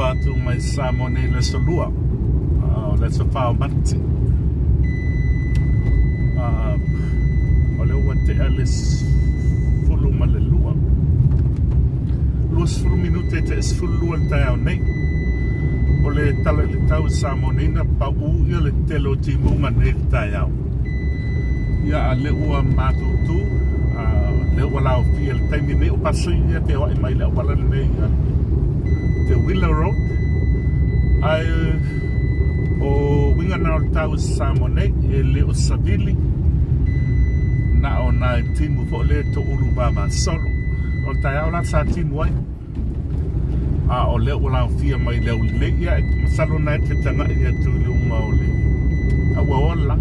Faatalofa atu mai Samoa nei le aso lua, o le aso 4 o Mariti. O lea ua tea le 12. 20 minute e tea 12 le taeao nei. O le tala i le tau i Samoa nei na pau ia le tele o timuga nei le taeao. Ia a lea ua matutu, lea ua laofia le taimi nei o pasi ia feoai mai le auala lenei a te Wheeler Road. Ae o uiga na o le tau i Samoa nei, e le o savili, na o nai timu foi lea toulu vavasolo. O le taeao la sa timu ai. A o lea ua laofia mai le aulelei, ia e masalo na e te tagai atu i luga o le aua ola.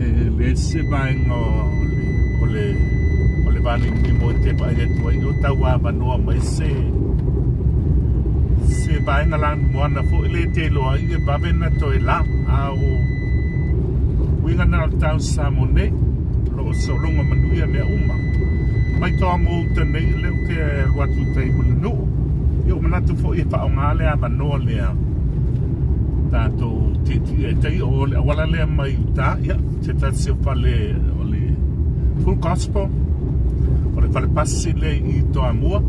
E le se vaega o le, o le, o le vanimonimo e te vaai atu ai, o tau avanoa mai se se vaega lanumoana foi le te iloa ai e vave na toe la. A o uiga na o le tau Samoa nei, o lo o sologa manuia mea uma. Mai Toamua uta nei, o lea ou te alu atu i tai Mulinuu. Ia ua manatu foi e faaaoga le avanoa lea tatou tietie ai tai o le auala lea mai uta, ia se tasi o fale o le Full Gospel, o le fale pasi lea i Toamua.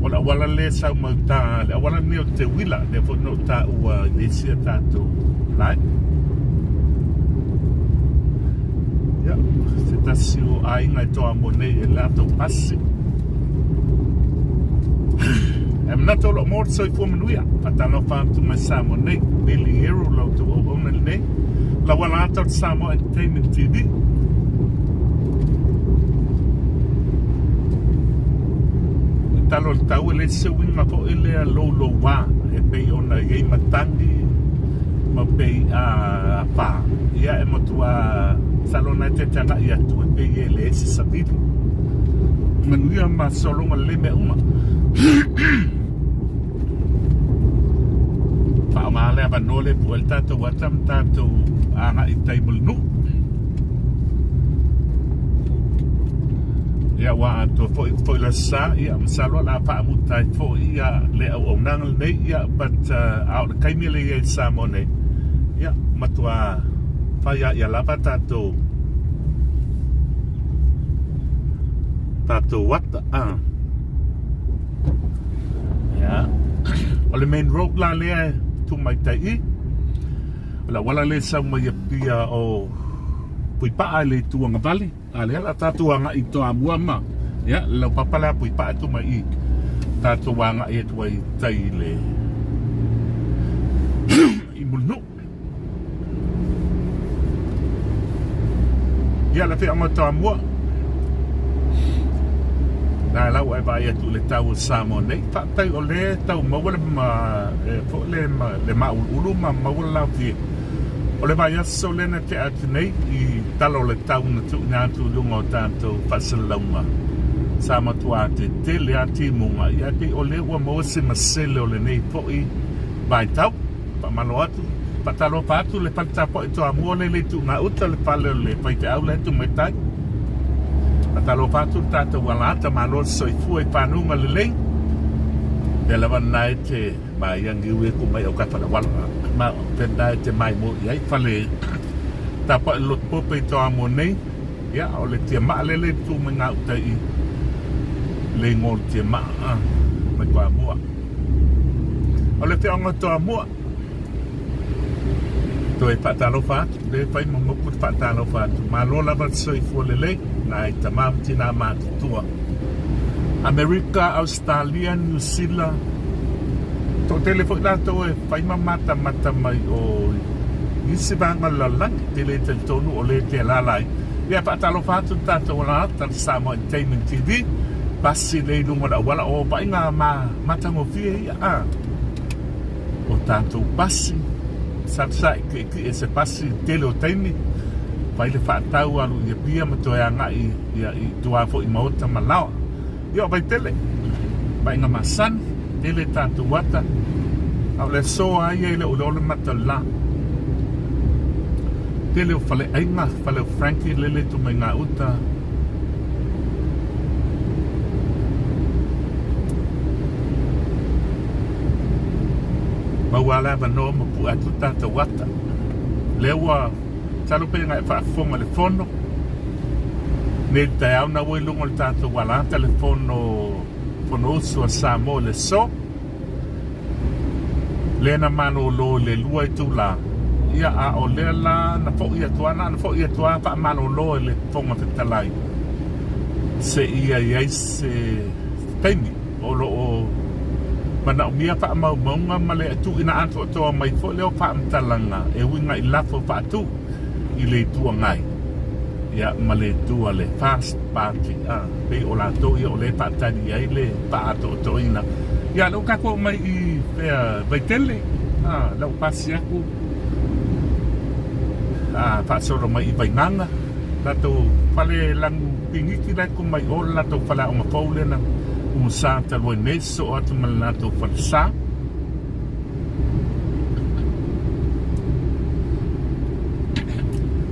O le auala lea sau mai uta, le auala lenei o te uila, lea foi na ou taua i le isi a tatou live. Ia, se tasi o aiga e Toamua nei e latou pasi. E manatu o loo maua le soifua manuia. Faatalofa atu mai Samoa nei. Billy Hero la outou auauna lenei. Lau ala ata o le Samoa Entertainment TV. Le tala o le tau e leai se uiga foi lea louloua e pei ona i ai matagi ma pei a pa. Ia e matua masalo na e te tagai atu e pei e leai se savili. Manuia ma sologa lelei mea uma. Faaaoga le avanoa lea e pue ai le tatou ata ma tatou agai i tai mo le nuu. Ia ua atoa foi foi le aso sa, ia masalo o le a faamuta ai foi ia le auaunaga lenei, ia but a o le taimi lea i ai i Samoa nei, ia matua fai lava ia lava tatou tatou ata. Ia. O le main road la lea e tu mai tai i. O le auala lea e sau mai Apia o Puipaa i le itu agavale. A lea la tatou agai i Toamua ma ia le laupapa lea Puipaa e tu mai i. Tatou agai atu ai i tai i le i Mulinuu. Ia le afioaga o Toamua. La la ua e vaai atu i le tau o Samoa nei. Faafetai o lea tau maua le ma e foi le ma le mauluulu ma maua le laofie. O le vaiaso lea na tea atu nei i tala o le tau na tuuina atu i luga o tatou faasalalauga. Sa matua tetele lava timuga ia pei o lea ua maua se masele o lenei foi vaitau. Faamalo atu, faatalofa atu le fale tapuai Toamua lele i Tuugauta, le fale o le faifeau la e Tumaitai. Faatalofa atu le tatou alaata, malo le soifua i fanuga lelei. Pea lava na e te mai angiu e ku mai au ka fale wala. Ma pena e te mai mo i ai fale tapuai lotu pope i Toamua nei. Ia, o le tiamaa lele i tu mai ngā uta i le ingoa o le tiamaa mai Toamua. O le feaoga Toamua, toe faatalofa atu, le fai ma moku le faatalofa atu. Malo lava le soifua lelei, nai tama ma tina matutua. Amerika, Australia, Niu Sila, toatele foi latou e fai ma matamata mai o isi vaega o le lalolagi, te le talitonu o le te alaala ai. Ia faatalofa atu le tatou alaata le Samoa Entertainment TV, pasi lea i luga o le auala o vaaiga ma matagofie ia a o tatou pasi sa sa i se pasi tele o taimi fai le faatau alu i Apia ma toe agai ia i tua foi i maota ma laoa. Ia o Vaitele, vaaiga masani, tele tatou ata, a o le aso lava ia e le o iloa le mata o le la. Tele o faleaiga, fale o Frankie lele tu mai gauta. Maua le avanoa ma pue atu le tatou ata. Lea ua masalo pe na e faafofoga i le fono nei le taeao na ua i luga o le tatou alata le fono Fonousu a Samoa i le aso. Lea na malolo i le 2 itula, ia a o lea la na foi atu lava, na ona foi atu lava faamalolo e le Fofoga Fetalai seia i ai se taimi o lo o manaomia faamaumauga ma le tuuina atoatoa mai foi lea o faamatalaga e uiga i lafo faatu i le Itu Agai ia ma le itu a le FAST Party a pei o latou ia o lea e faatali i ai le faaatoatoaina. Ia lea ua tatou oo mai i fea Vaitele a lea ua pasi atu a faasolo mai i Vaigaga latou fale lanu piniki la e tu mai o le latou faleaoga fou lea na umusa talu ai nei sosoo atu ma le latou falesa.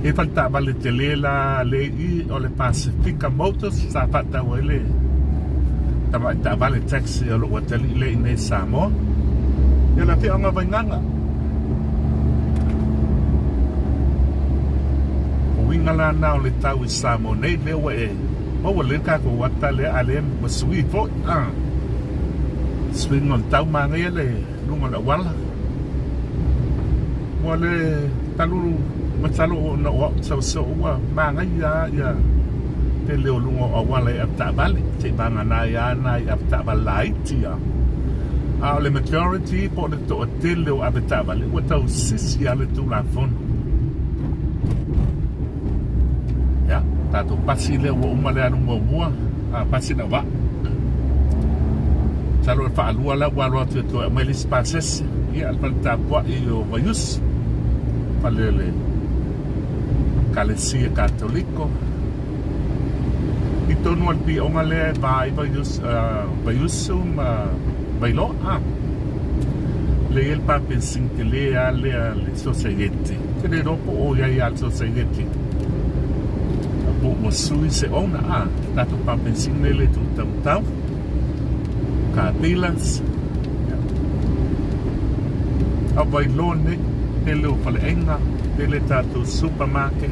E fale taavale tele la le i o le Pasifika Motors sa faatau ai le tamai taavale taxi o lou atalii lea i inei i Samoa. Ia le afioaga o Vaigaga. O uiga la na o le tau i Samoa nei lea ua e maua lelei le tatou ata lea a lea ua sui foi. Suiga o le tau manaia le luga o le auala. Ua le talu masalo ona o au soo ua manaia ia tele o luga o auala i avetaavale seivagana ai lava nai avetaavale laiti a. A o le majority po o le toatele o avetaavale ua tau sisi lava le Tulafono. Ia, tatou pasi lea ua uma le alu muamua, a pasi lau vaa. Masalo o le faalua la ua alu atu e toe aumai le isi pasese. Ia, le fale tapuai o Vaiusu, fale o le Ekalesia Katoliko. I tonu o le pioga lea e va ai Vaiusu ma Vailoa. A. Lea e i ai le papenisini tele lava lea a le Sosaiete. Ou te le iloa po o i ai lava le Sosaiete po ua sui se owner. A, tatou papenisini lea e le tuutaumatau. Car dealers. A o Vailoa nei, tele o faleaiga, tele tatou supermarket.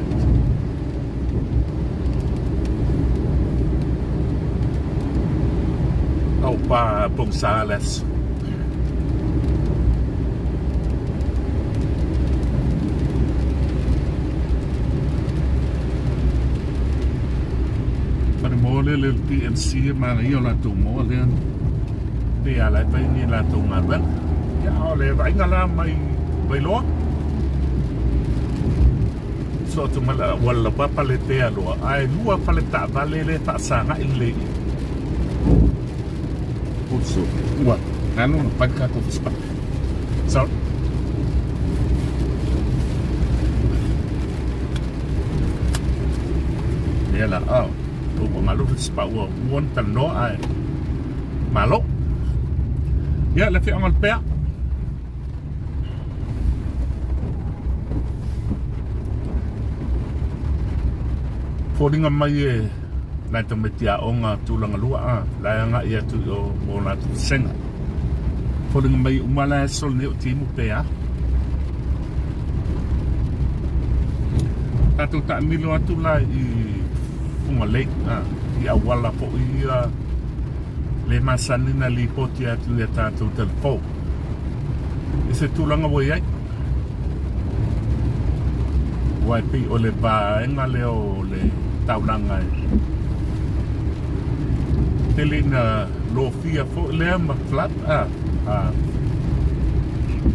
Au pa pogisa le aso. Fale moa lea le PNC e manaia o latou moa lea pei a la e fai ni latou galuega. Ia o le vaaiga la mai Vailoa. Soo atu ma le auala laupapa le tea loa, ae lua fale taavale lea e faasagai lelei i Uso, ua galo ona fai le tatou fesipata. Sorry. Lea la, oh, ua galo fesipau ua mua ona talanoa ae malo. Ia, le afioaga o Lepea. Foliga mai e nai tamaiti aoga tulaga lua a la e agai atu i o mo latou vasega. Foliga mai uma la e soli nei o timu pe a. Tatou taamilo atu la i Fugalei a i auala foi ia le masani na lipoti atu ia tatou telefou. I se tulaga ua i ai, aua e pei o le vaega lea o le taulaga e tele ina lofia foi lea ma flood a, a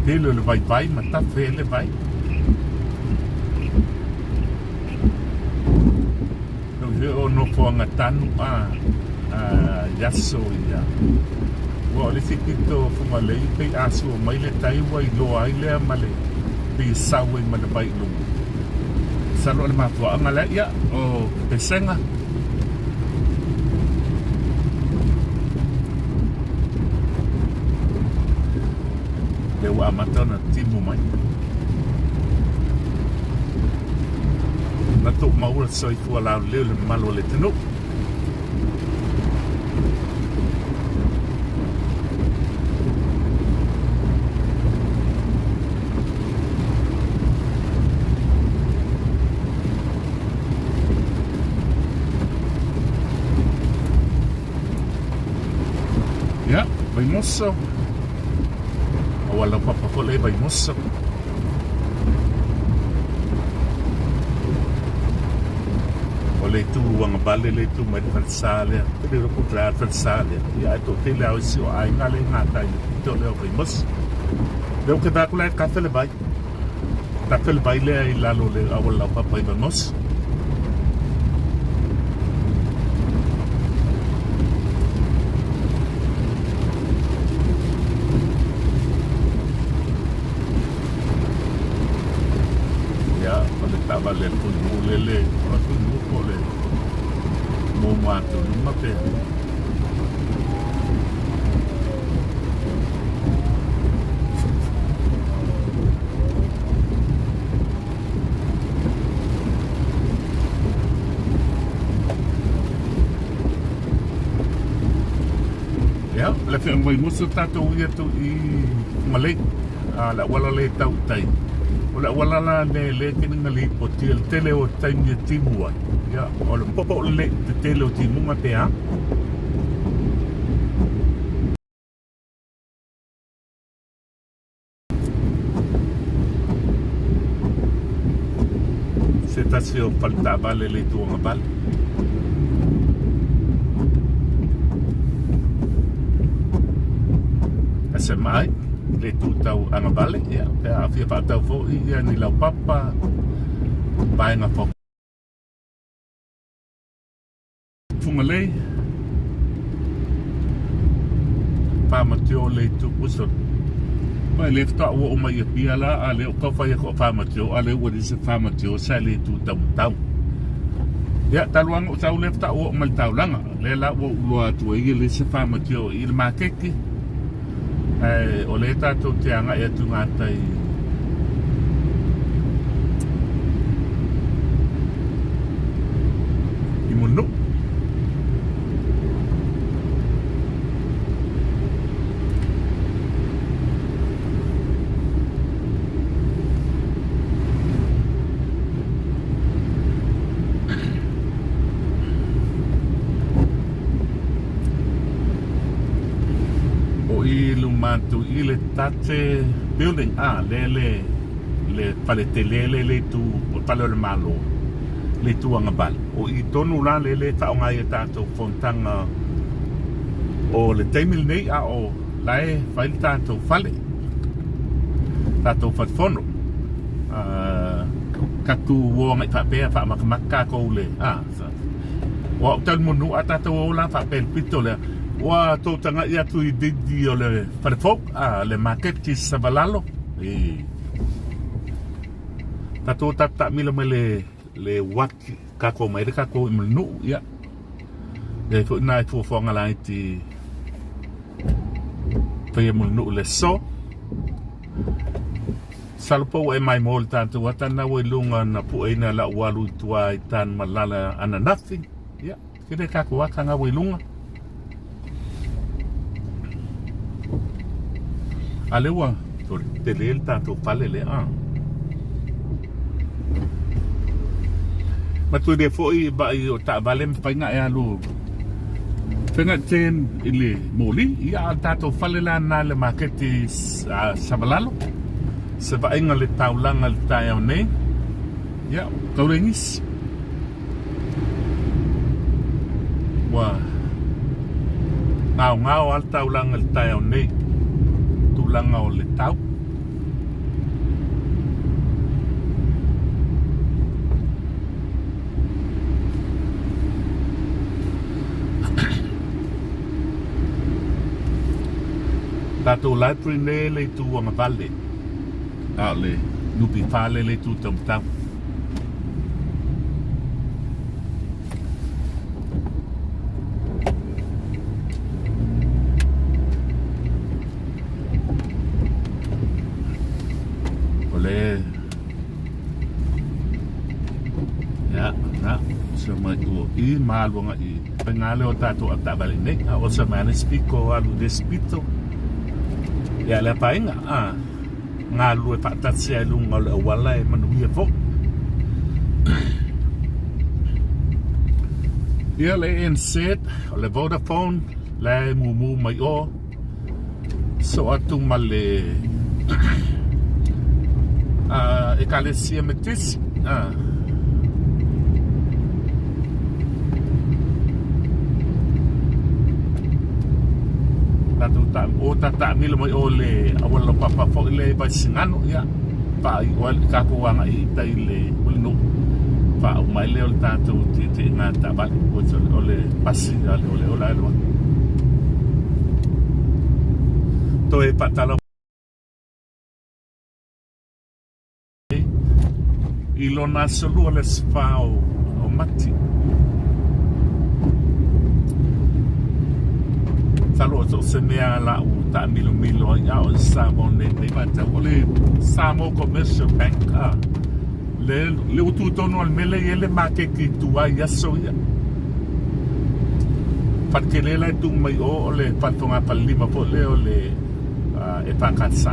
tele o le vaivai ma tafe ai le vai. O nofoaga tanu a i aso ia. Ua o le isi pito o Fugalei pei a sua mai le tai ua iloa ai lea ma le pei e sau ai ma le vai i luga. Masalo o le mafuaaga lea, ia o pesega. Lea ua amata ona timu mai. Na tou maua le soifua laulelei o le mamalu o le atunuu. Vaimoso. Auala laupapa foi lea i Vaimoso. O le itu agavale le itu mai le falesa lea. Ou te le iloa po o le a le falesa lea. Ia ae toatele lava o isi o aiga lea e gatai i le pito lea o Vaimoso. Lea ou te vaai atu la e tafe le vai. Tafe le vai lea i lalo o le auala laupapa i Vaimoso. Ia, o le taavale a le Fuimu lele, o le Fuimu po o le muamua atu i luma pe. Ia, o le afioaga Vaimoso tatou ui atu i Fugalei, a le auala lea e tau i tai. O le auala la lea lea e tele na lipoti le tele o taimi e timu ai. Ia, o le popo o le tetele o timuga pe a. Se tasi o fale taavale le itu agavale. SMI le itu tau agavale, ia, pe a fia faatau foi ia ni laupapa, vaega Fugalei, Whamatio le itu uso. Mai le faatoa ua oo mai i Apia la, a lea ua tau fai atu o Whamatio, a lea ua leai se Whamatio sa le itu taumatau. Ia, talu lava ona ou sau lea faatoa ou oo mai i le taulaga, lea la ua ou iloa atu ai e leai se Whamatio i le maketi. Ae o lea tatou te agai atu i gatai i Mulinuu. O i luma atu i le Tate Building, a, le, le, le fale tele le le itu, o le fale o le Malo, le itu agavale. O i tonu la le le faaaoga ai e tatou fonotaga o le taimi lenei, a o la e fai le tatou fale, tatou fale fono. Tatou o agai faapea, faamatamata tatou le, a, O au talimonu a tatou o la faapea i le pito lea, ua tou tagai atu i didi o le fale fou, a le maketi Savalalo, i tatou tatou taamilo mai le le uati tatou mai le tatou i Mulinuu, ia e foi na fuafuaga laiti faia Mulinuu le aso. Masalo po ua e maimoa i le tatou ata lena ua i luga na pueina e lau alu i tua i Tanumalala ananafi. Ia, tele tatou ata na ua i luga. A lea ua tele le tatou fale lea. Ah. Matua lea foi vaai o taavale mafai na e alu faiga turn i le moli ia a tatou fale la na le maketi Savalalo se vaaiga le taulaga le taeao nei ia tau le gisi ua gaogao lava le taulaga le taeao nei tulaga o le tau. Tatou library nei le itu agavale a o le NPF le le itu taumatau. O le Ia, na, so mai ua i maluanga i faiga lea o tatou avetaavale nei, a osa mai ana isi pito alu i le isi pito. Ia, le afaina, a, galulue faatasi lava i luga o le auala e manuia foi. Ia, le ANZ, o le Vodafone, la e mumu mai o. Soo atu ma le Ekalesia Metisi. Tatou ta o ta taamilo mai o le auala laupapa foi le Vaisigano ia faaiu ai le tatou agai i tai i le Mulinuu faauma ai lea o le tatou tietieina taavale o le pasi a le ole ola ae Toe faatala i lona aso lua le aso 4 o Mati. Masalo o so o se mea la ua taamilomilo ai a o Samoa nei lenei vaitau. O le Samoa Commercial Bank a le le ua tu tonu lava i le mea lea e i ai le maketi i tua i aso ia. Fale tele la e tu mai o o le fale fogafalelima foi lea o le EFKS.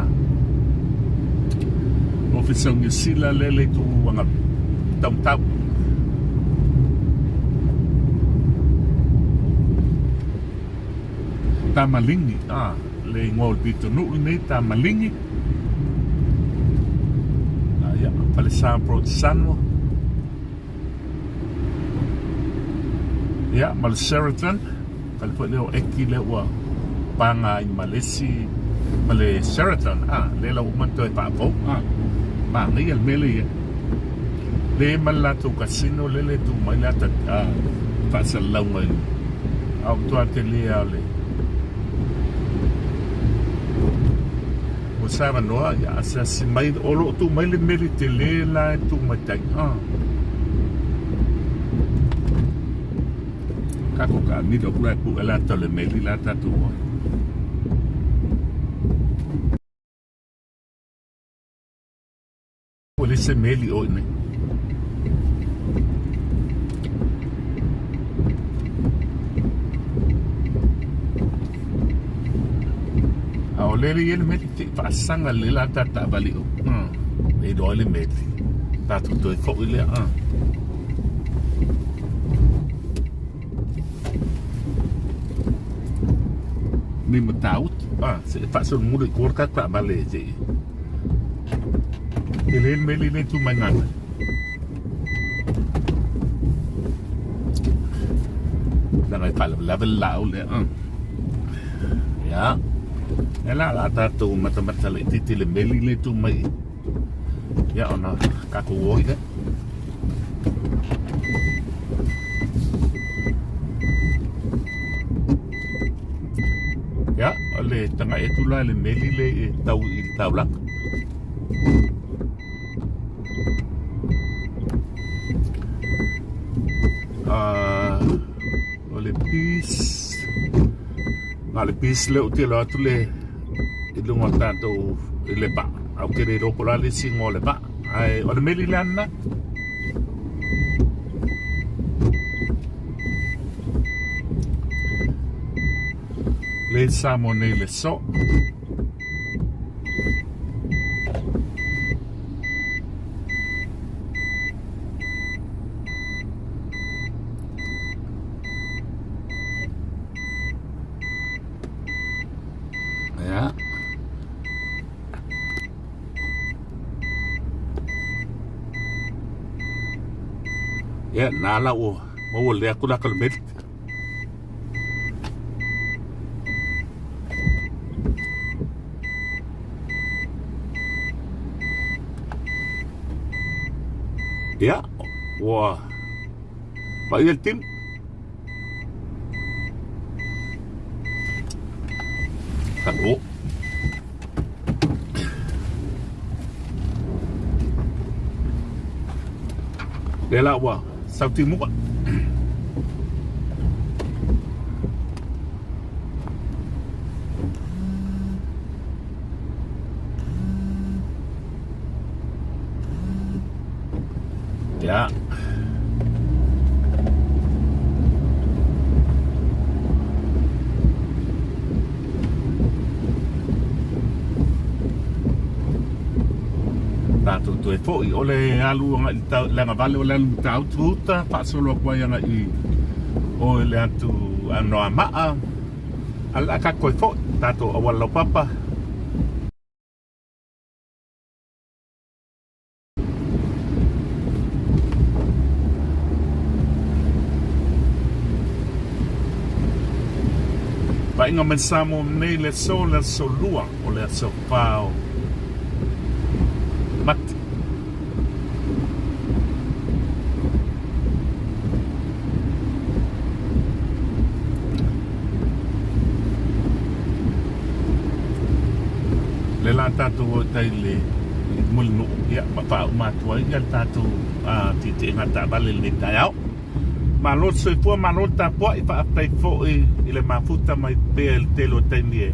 Ofisa o Niu Sila lea le itu aga downtown. Tamaligi, ah, le igoa o le pitonuu lenei, Tamaligi. Ah, ia, Falesa Broad Sanwa. Ia, ma le Sheraton, fale foi lea o Eki lea ua paga ai ma le isi, ma le Sheraton, a, lea la ua uma ona toe faafou, a, manaia le mea lea i ai. Lea ma le latou casino lea le tu mai le ata faasalalauga i a o matua tele lava o le Ua savanoa ia asiasi mai o lo o tu mai le meli tele la e tu mai tai a. Tatou taamilo atu la e pue le ata o le meli la tatou o ai. Ua leai se meli o i nei. A o lele i le meli te i faasaga le la ta taavale o. E iloa ai le meli. Tatou toe foi lea. Ni Matautu. Se i faasolomuli i tua le tatou taavale se i. Tele le meli le tu mai gata. Leaga e faalavelave le laau lea. Ia. E la la tatou matamata laitiiti le meli le tu mai. Ia ona tatou o ai lea. Ia, o le tagai atu la i le meli le e tau i le taulaga. O le Peace, na o le Peace lea ou te iloa atu le i luga o le tatou i le vaa. Ae ou te le iloa po o le a le isi igoa o le vaa. Ae o le meli le a lena. Le Samoa nei le so. Ia. Ia, na la ua maua lea atu la ka le meli. Ia, ua paia le timu. Tatou. Lea la ua sau timuga. Ia. Tatou toe foi o le alu agai i le agavale o le alu Matautu uta faasolo atu ai agai i o i le atu Anoamaa a o le a tatou toe foi tatou auala laupapa. Tapuaiga mai Samoa nei le aso, le aso lua o le aso fa o Mati. Le la tatou o tai le Mulinuu, ia ma faauma atu ai ia le tatou tietieega taavale i lenei taeao. Malo le soifua, malo le tapuai, faafetai foi i le mafuta mai pea i le tele o taimi e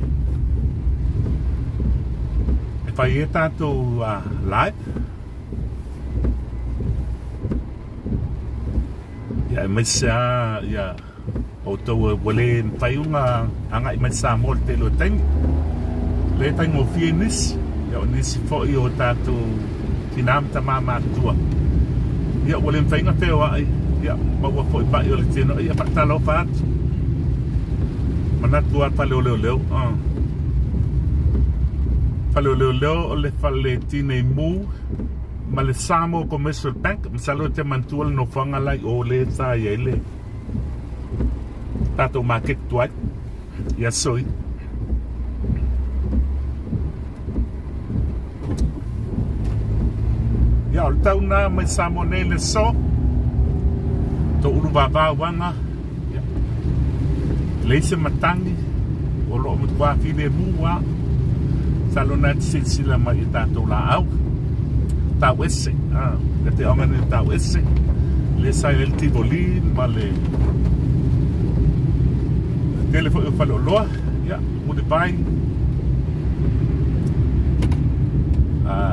fai ai tatou live. Ia aemaise lava ia outou ua le mafai ona agai mai Samoa i le tele o taimi. Le faigofie nisi, ia o nisi foi o tatou tina ma tama matutua. Ia ua le mafai ona feoai, ia maua foi mai o le tino, ia faatalofa atu. Manatu lava fale o leoleo. Fale o leoleo o le fale tinei mu ma le Samoa Commercial Bank. Masalo e te manatua le nofoaga la i o le sa i ai le tatou maketi tuai i aso ia. Ia, o le tau na mai Samoa nei le aso. Toulu vavau aga. Ia, leai se matagi o lo o matuā filemu lava. Masalo o lena e te silasila mai i tatou laau tau ese, le afioaga nei o tau ese, lea sa i ai le Tivoli ma le tele foi o faleoloa, ia, Mulivai,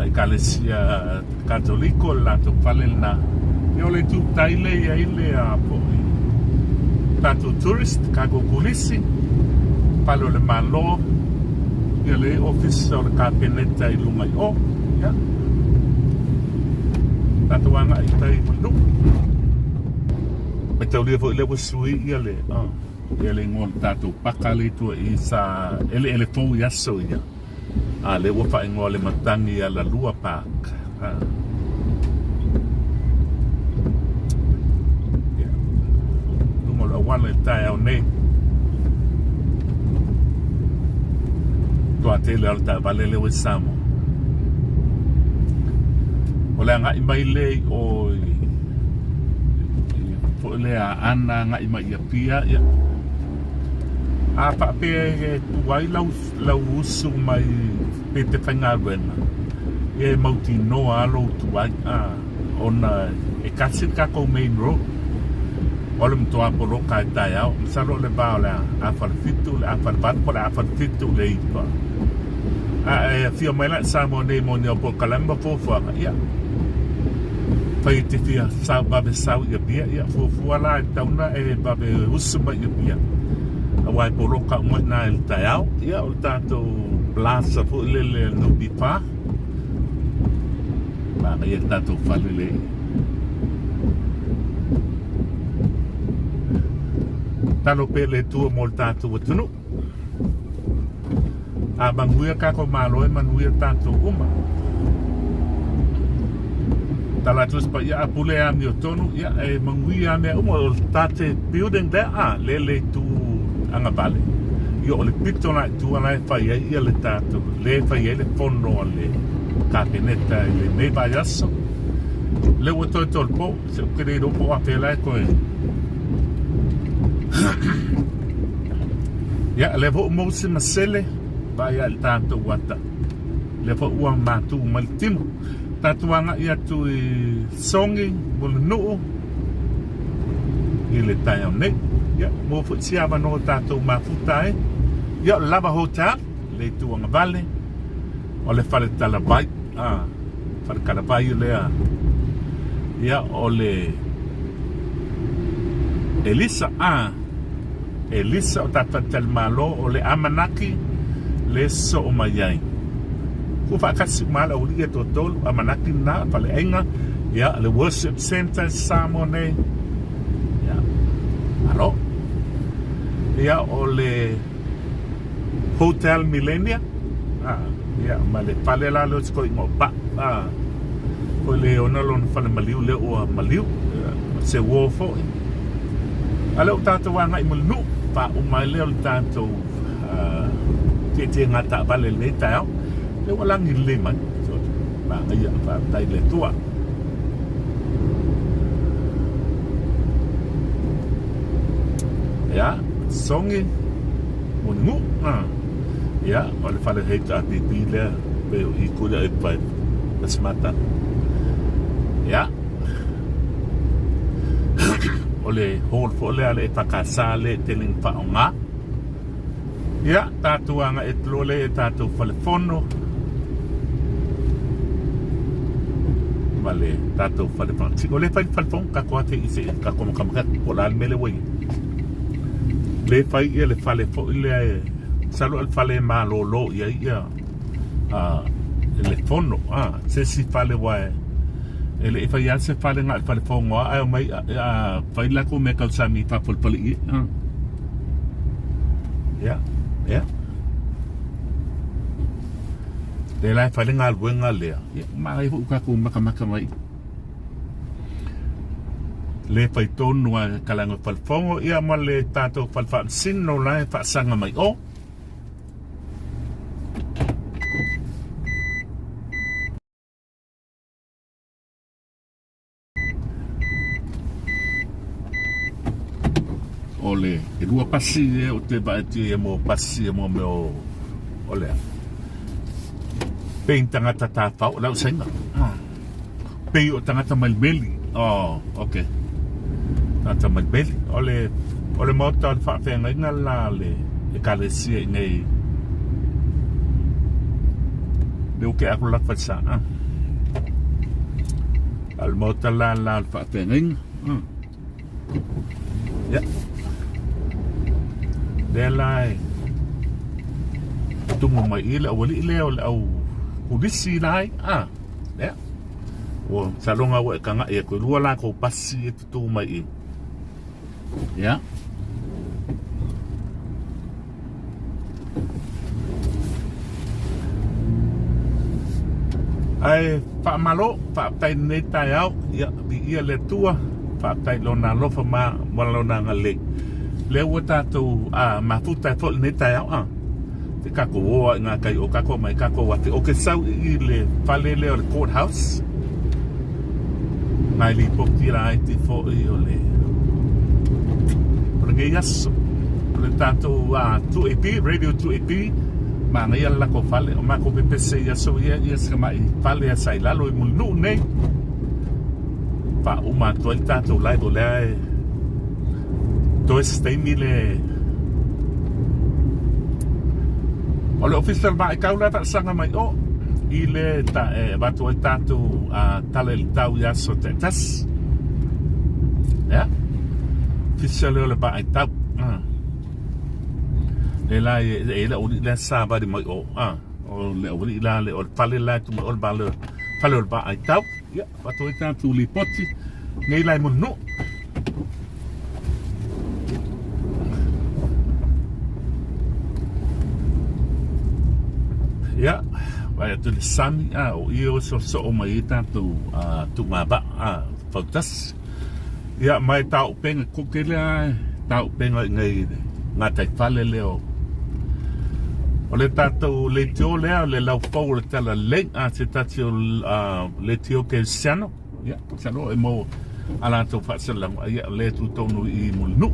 Ekalesia Katoliko le latou fale lena. Ia o le itu tai lea i ai le a foi tatou tourist, tatou turisi, fale o le Malo, ia le ofisa o le Kapeneta i luga i o. Ia. Tatou agai i tai i Mulinuu. Mataulia foi lea ua sui ia le ia le igoa o le tatou paka lea i tua i sa eleele fou i aso ia. A lea ua faaigoa le Matagi Alalua Park. A. Yeah. Luga o le auala i le taeao nei. Toa tele o le taavale lea ua i Samoa. O le agai mai lea i o i foi lea Aana agai mai i Apia ia. A faapea e tuai lau lau usu mai pe te faigaluega, ia e mautinoa lava lou tuai ona e tasi le tatou main road. O le matua poloka i le taeao, masalo o le va o le afa i le 7, le afa i le 8 po o le afa i le 7 i le 9. A e afio mai la i Samoa nei mo ni au polokalame ma fuafuaga, ia fai e te fia sau vave sau i Apia, ia fuafua la e tatau ona e vave usu mai i Apia. Aua e poloka uma i ina i le taeao. Ia, o le tatou plaza foi lele a le NPF. Manaia le tatou fale lea. Talo pea le Atua mo le tatou atunuu. A manuia tatou Malo e manuia tatou uma. Tala atu se paia a pule e amiotonu, ia e manuia a mea uma. O le tate building lea a le le itu agavale. Ia o le pito la i tua la e fai ai ia le tatou, le e fai ai le fono a le Kapeneta i lenei vaiaso. Lea ua toe tolopo, se ou te le iloa po o afea la e toe. Ia, lea foi ua maua se masele, vaai lava i le tatou ata. Lea foi ua matu mai le tino. Tatou agai atu i Sogi, Mulinuu i le taeao nei. Ia, maua foi si avanoa tatou mafuta ai. Ia, o le Lava Hotel, le itu agavale, o le fale talavai, fale talavai lea. Ia, o le Elisa, Elisa o tatou faletalimalo, o le Amanaki le soo mai ai. Ua faatasi uma lava le aualii ia toatolu, Amanaki lena, faleaiga, ia, le worship center i Samoa nei. Ia, malo. Ia, o le Hotel Millennia, ia, ma le fale la lea o si toeaina o Pa'u, foi le ona lona fale maliu lea ua maliu, ia, se uo foi. A lea ua tatou agai mo le nuu, faauma ai lea o le tatou tietie taavale i lenei taeao. Lea ua lagi lelei mai. Manaia, faafetai i le Atua. Ia, Songi, Mulinuu. Ia, o le fale HRPP lea, pei o i kula e pai. Pasimata. Ia. O le hall foi lea a le EFKS lea e tele ina faaaoga. Ia, tatou agai atu loa lea i tatou fale fono ma le tatou fale fagatino. O lea e fai le fale fono, tatou ate i se tatou matamata atu po o le a le mea lea ua i ai. O lea e fai ia le fale foi lea e masalo o le fale e malolo i ai ia le fono, se isi fale aua e le i faia lava se fale na o le fale fono lava ae omai fai le latou mea tausami i fafo o le faleie. Ia, ia. Lea la e fai le galuega lea, ia, manaia foi ua tatou matamata mai. Le fai tonu lava e kalaga o le fale fono, ia ma le tatou fale faamasino la e faasaga mai o. O le elua pasi e o te vaai atu ia mo pasi e mo mea o o le a pei ni tagata tafao o lau saina pei o tagata mai le meli oh okay tagata mai le meli o le o le maota o le faafeagaiga la le ekalesia i nei le o ke aku la falesa ah A o le maota la la o le faafeagaiga. Ia. Lea la e tumu mai i le aualii lea o le au pulisi la ai. Ah, ia. Ua saloga ua e kagaʻi aku e lua lakou pasi e tutū mai i. Ia. Ae faamalo, faafetai i lenei taeao, ia viia le Atua, faafetai i Lona alofa ma Lona agalelei. Lea ua tatou mafuta ai foi i lenei taeao, a te tatou o lava i ngā kai o tatou mai tatou ate. O ke sau i le fale lea o le court house, nai lipoti laiti foi o le o lenei aso. O le tatou 2AP, Radio 2AP, manaia le latou fale. O matou pepese i aso ia, ia si tamai fale sa i lalo i Mulinuu nei. Faauma atu ai le tatou live o lea e toe se taimi le O le ofisa o le Vaitau la e faasaga mai o i le ta, e avatu ai tatou tala i le tau i aso taitasi. Ia. Ofisa lea o le Vaitau. Le la e e le aualii la e savali mai o. O le aualii la le o le fale la e tu mai o le fale o le Vaitau. Ia, avatu ai tatou lipoti nei la i Mulinuu. Ia, vaai atu i le sami, a, o i o soosoo mai ai tatou tuugavaa, a, fautasi. Ia, ma e taopenga koke lea, taopenga i nei gataifale lea o o le tatou leitio lea, o le laufou o le talalelei, a, se tasi o leitio kerisiano. Ia, masalo e maua a latou faasalaga, ia, o lea e tu tonu i Mulinuu.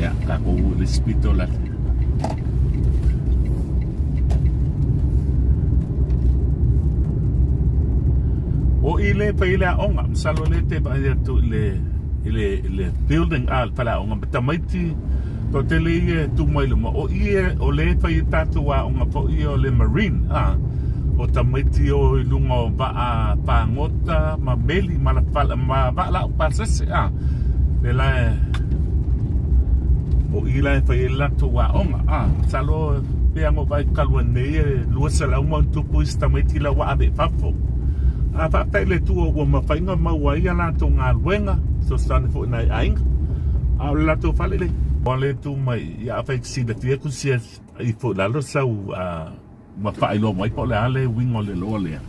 Ia, tatou i le isi pito la. O i le fai le aoga, masalo le te vaai atu i le i le i le building a le faleaoga ma tamaiti toatele ia e tu mai luma o i e o le fai e tatou aoga foi ia o le marine a o tamaiti o i luga o vaa pagota ma meli ma la fala ma vaa lau pasese a le la e o i la e fai ai le latou aoga a masalo pe ana vaai talu ai nei e 200 ma ona tupu isi tamaiti la ua ave i fafo. A faafetai i le Atua ua mafai ona maua ai a latou galuega, fesoasoani foi i nai aiga. A o le latou fale le. Ua le tu mai ia afai te silafia ku sia ifo i lalo sau. ma faailoa mai po o le a le uiga o le loa lea.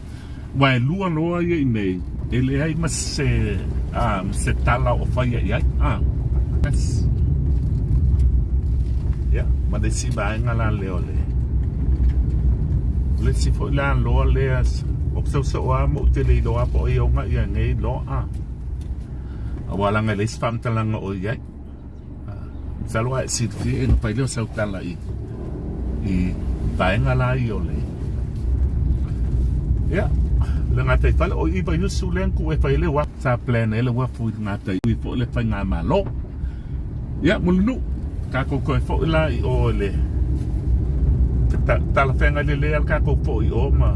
Aua e lua loa ia i inei, e leai ma se, a, ma se tala o faia i ai. A. Yes. Ia, ma le isi vaega la lea o le, o le isi foi la loa lea, o ke sausau lava ma ou te le iloa po o ai e ona ia nei loa, a. Aua leaga e leai se faamatalaga o i ai. Masalo a e silafia e ona fai lea o sau tala i i vaega la ia o le ia le gataifale o i Vaiusu lea na tuu e fai ai le uafu sa plan ai le uafu i le gatai foi le faigamalo. Ia Mulinuu, tatou toe foi la i o i le talafeagai lelei lava le tatou foi i o ma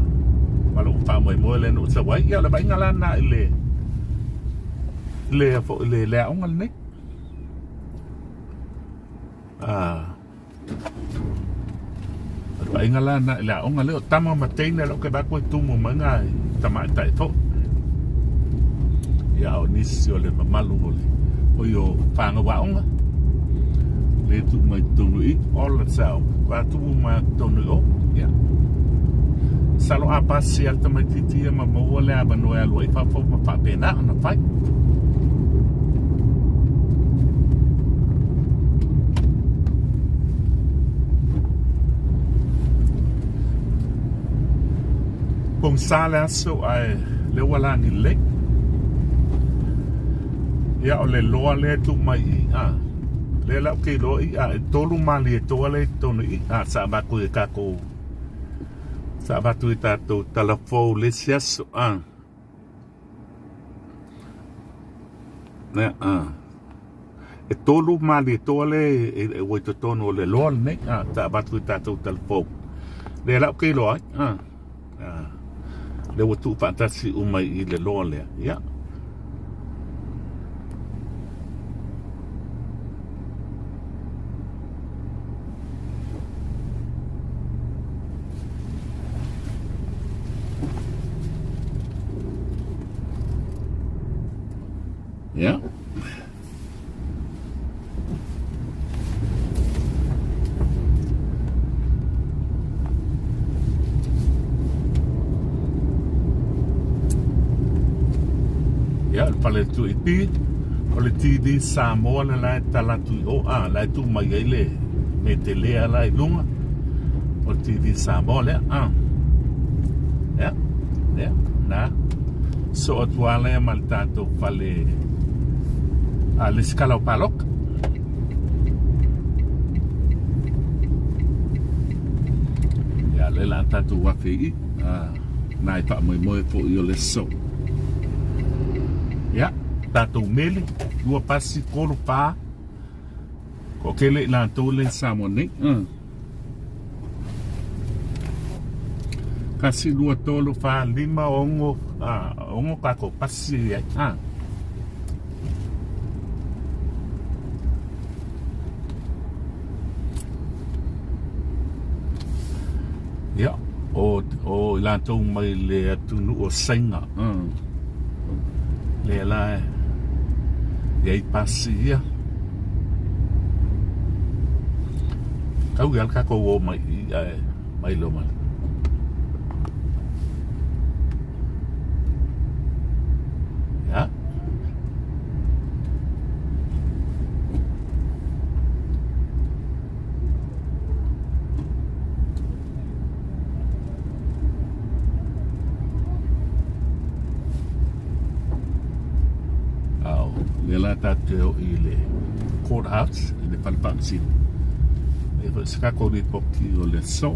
ma lou faamoemoe lea na ou sau ai. Ia o le vaaiga la lena i le le foi le le aoga lenei. O le vaaiga la lena i le aoga lea, o tama ma teine lea ou te vaai atu e tumu mai nai tamaitai foi. Ia a o nisi o le mamalu o le oi o fanau aoga lea e tuu mai totonu i i, all the sao, a tumu mai totonu i o. Ia. Masalo a pasi lava le tamaitiiti ia ma maua le avanoa e alu ai i fafo ma faapena ona fai. Pogisa le aso ae lea ua lagi lelei. Ia o le loa lea e tuu mai i i a. Lea la ou te iloa i a e tolu Malietoa lea i totonu i i a sa avatu i tatou sa avatu i tatou talafou le isi aso a. Ia a. E tolu Malietoa lea ua i totonu o le loa lenei a sa avatu i tatou talafou. Lea la ou te iloa ai a. Lea ua tuufaatasi uma i le loa lea. Ia. Ia. Ia, le fale tuipi, o le TV Samoa le la e tala atu i o, a, la e tuu mai ai le mea tele la i luga, o le TV Samoa lea, a. Ia, ia, na. Soo atu lava lea ma le tatou fale a le isi kala o paloka. Ia lea la tatou afe i a na e faamoemoe foi o le aso. Ia, tatou meli, lua pasi, tolu, fa, toatele i latou lea i Samoa nei. Tasi, lua, tolu, fa, lima, ono, a, ono tatou pasi e i ai. A. Ia, o, o i latou mai le atunuu o Saina. Lea la e i ai pasi ia. Tau ia le tatou o mai i i ae mai loa mai. Ia. Ao, lea la tatou te oo i le courthouse, i le fale faamasino. E foi se tatou lipoti o le aso.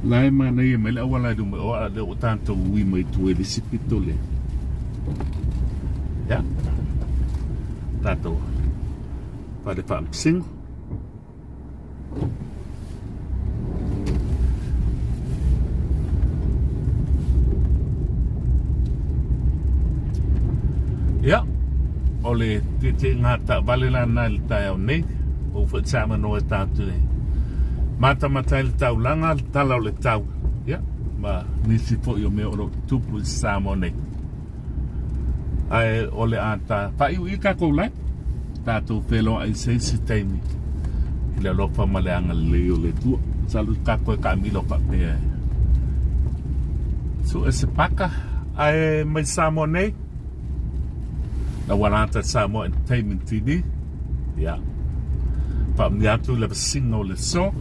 La e manaia mai le auala i luma o a lea ua tatou ui mai tua i le isi pito lea. Ia. Tatou fale faamasino. Ia, o le tietieʻiga taavale la lena i le taeao nei, ua foi se avanoa e tatou e matamata ai le taulaga, le tala o le tau, ia, ma nisi foi o mea o lo o tutupu i Samoa nei. Ae o le a ta faaiu i tatou live, tatou feiloai i se isi taimi i le alofa ma le agalelei o le Atua. Masalo tatou e taamilo faapea e sue se paka ae mai Samoa nei la Ualata Samoa Entertainment TV. Ia, faamanuia atu i le vasiga o le aso.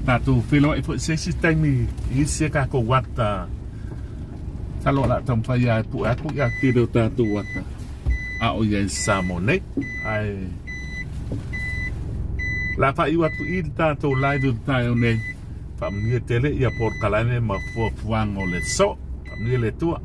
Tatou feiloai foi i se isi taimi i isi a tatou ata. Masalo o le a taumafai lava e pue atu ia tele o tatou ata a o i ai i Samoa nei. Ae o le a faaiu atu i le tatou live i le taeao nei. Faamanuia tele ia polokalame ma fuafuaga o le aso. Faamanuia le Atua.